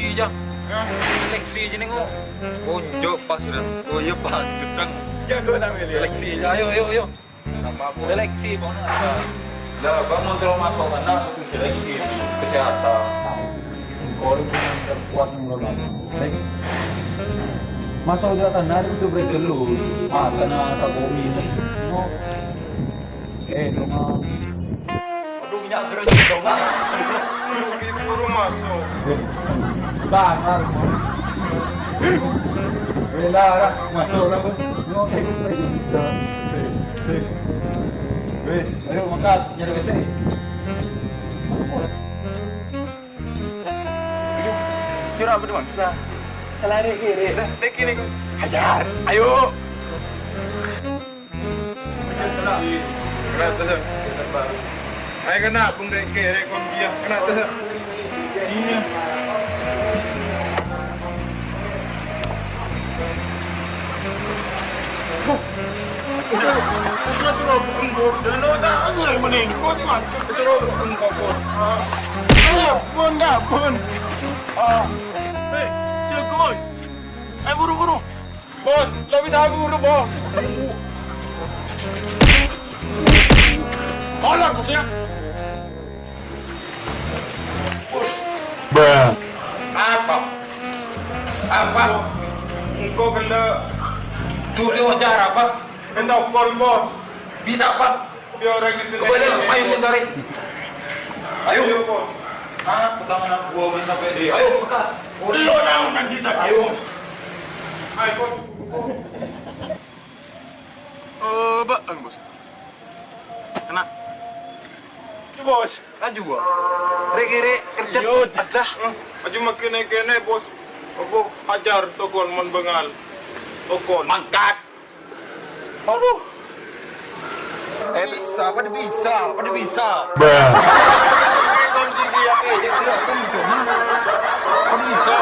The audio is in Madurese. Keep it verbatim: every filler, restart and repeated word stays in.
Iyâ. Seleksi jâ' nèko. Onjhuk pas, Ran. Oh iyâ, pas, ghâddhâng. Jago ta', Wil, ya? Seleksi jâ'. Ayo, ayo, ayo. Seleksi, Bang. Lah, Bang, mon terro maso' kana' kodhu seleksi, kesehatan. Engko' rèya kuat ngono, Bang. Maso' jâ' kana' kodhu bârâs jhellu. Matana tako' minus. Eh, dong. Aduh, nyak gereng dong. Buru maso'. Sabar. Wela, ra, maso' ra. Ngoke, sik, sik. Wis, ayo mangkat, nyari besi. Kira apa tuh, Bang? Bisa. Lari kiri. Dah, naik kiri, kok. Hajar. Ayo. Kena tuh, Sir. Ayo kena, Bung Reke, Reke, dia kena tuh, Sir. Iya. Udah, udah suruh bukan bos. Dan udah, aku yang menengok sih, Mas. Suruh bukan bos. Ah. Ayo, pun, dah, pun. Ah. Hei, jago, oi. Ayo, buru-buru. Bos, lo bisa buru, Bos. Tolong, Bos, ya. Bruh. Apa? Apa? Engko' kena. Dulu wajar apa? Kena pukul, Bos. Bisa apa? Dia orang di sini. Kembali, ayo, sini cari. Ayo. Ayo, Bos. Ah, pegangan aku gua main sampai di. Ayo, buka. Lo tahu nanti saya. Ayo. Ayo, Bos. Eh, Pak, anu, Bos. Kena. Bos. Laju, Bos. Rek-rek kerja. Yud. Ada. Eh, laju makin kene, Bos. Apa hajar tokon mon bengal. Tokon. Mangkat. Aduh. Eh, bisa, pada bisa, pada bisa. Bruh. Tokon sih dia, eh, dia kena kan, pada bisa.